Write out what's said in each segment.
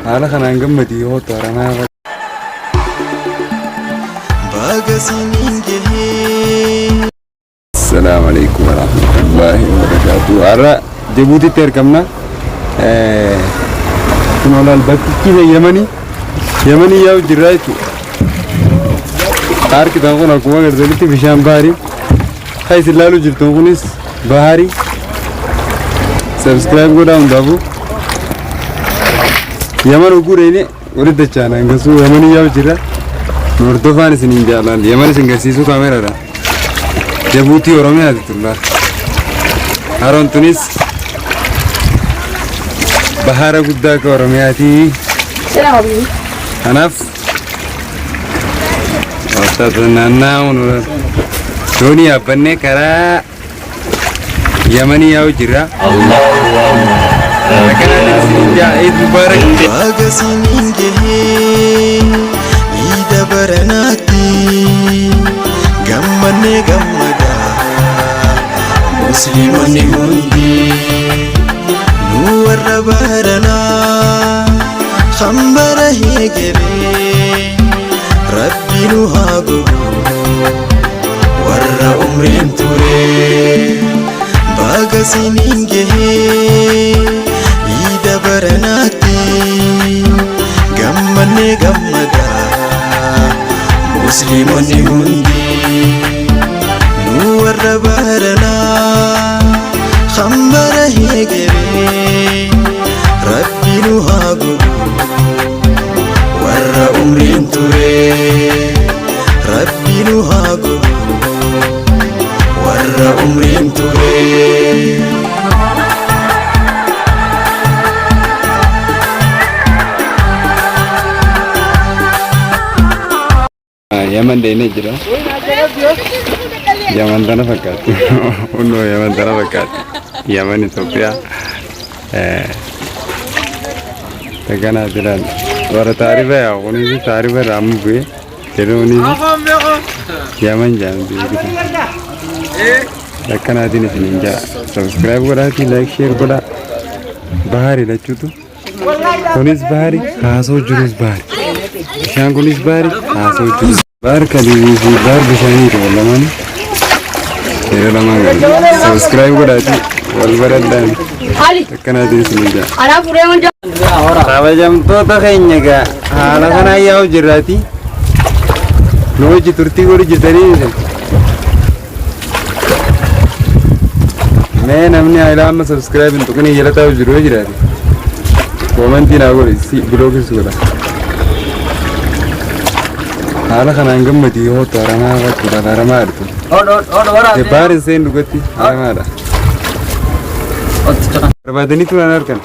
Haala kanaan gammadii hoottu haramaa. Baga siniin gahee. Assalaamu alaikum warahmatullahi wabarakatuh. Har'a Jabuutitti argamna. Kun olaal bakkichi Yamanii Yamanii yaa'u jirra jechuudha. Harki tan kun akkuma agartanitti bishaan baharii. Kan isin ilaaluu jirtan kunis baharii. Subscribe godhaa hundaafuu. Yaman oguu dheeyne walitti dachaana hangasuu Yamanii yaa'u jirra. Nu hordofaan isiniin jaalaan Yaman isin garsiisuu kaameraadha. Jabuutii Oromiyaati tullaa. Haroon tunis bahara guddaa akka Oromiyaati. Kanaaf naanna'uun doonii yaabbannee karaa Yamanii yaa'u jirra. Akkanaan isiniin jaa Eid Mubarak. Baga siniin gahee iida baranaatti gammannee gammadaa musliimonni hundi nu warra baranaa kan bara heegeree rabbi nu haa godhu warra umriin ture baga siniin gahee iida baranaatti gammannee gammadaa musliimonni hundi nu warra baranaa kan bara heegeree rabbi nu haa godhu warra umriin ture rabbi nu haa godhu warra umriin ture. Yaman deemee jira. Yaman tana fakkaatti. Hunduma Yaman tana fakkaatti. Yaman Itoophiyaa. Taganaa jiran. Warra taarifa yaa kunis taarifa irraa amma bu'ee jedhuunis Yaman jedhamti. Akkanaatiin isiniin jaa. Subscribe godhaatii like share godhaa. Bahari lachuutu. Kunis bahari haasoo jirus bahari. Bishaan kunis bahari haasoo jirus. Bahar kalii fi bahar bishaanii ta'e lamaan yeroo lamaan galu. Subscribe godhaatii wal baradhaan akkanaatiin isiniin jaa. Kabajamtoota keenya egaa haala kanaan yaa'u jirraati. Nu hojii turtii godhu jirtanii isin. Mee namni haala amma subscribe hin tuqinii jala taa'u jiru yoo jiraate. Koomentii naa godhi si bilookis godha. Haala kanaan gammadii hoottu haramaa jechuudha haramaa jirtu. Baar hin seen dhugatti haramaadha. Barbaadanii turan harkan.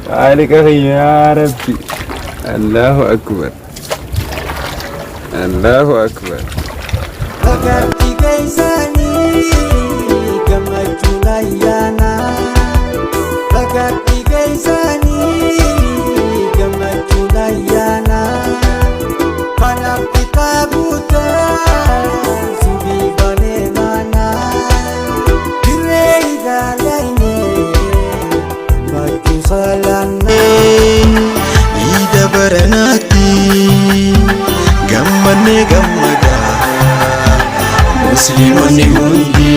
Haaliqa yaa Rabbi. Allahu akbar. Allahu akbar. Bakatti geessanii gammachuun ayyaana. Bakatti geessanii gammachuun ayyaana. Kanaaf bitaa guutaa subii banee maana. Dirree ilaalayne baachuu salaanna. Iida baranaatti gammannee gammadaa musliimonni hundi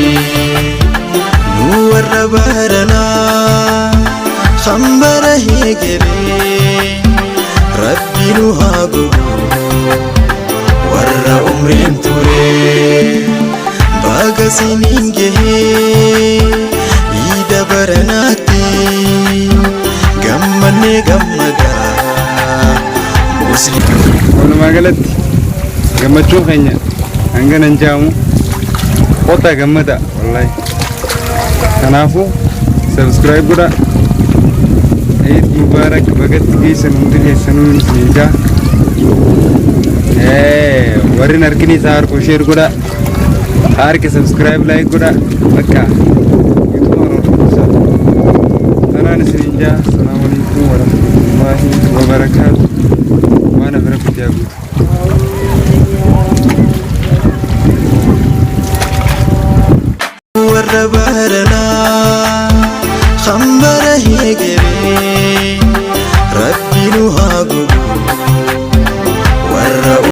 nu warra baranaa kan bara heegeree rabbi nu haa godhu warra umriin ture baga siniin gahee iida baranaatti gammannee gammadaa musliim. Walumaa galatti gammachuun keenya hanga nan jaamu qota gammada wallahi. Kanaafuu subscribe godhaa. Eid Mubarak bagatti geessan hundi keessanuu isiniin jaa. Warri hin argin isaa harku share godhaa. Harki subscribe like godhaa. Bakka YouTube hordofaa. Tanaan isiniin jaa. Assalaamu alaikum warahmatullahi wabarakaatu. Waan afira guddaa guutu. Warra baranaa kan bara heegeree. nu haa godhu.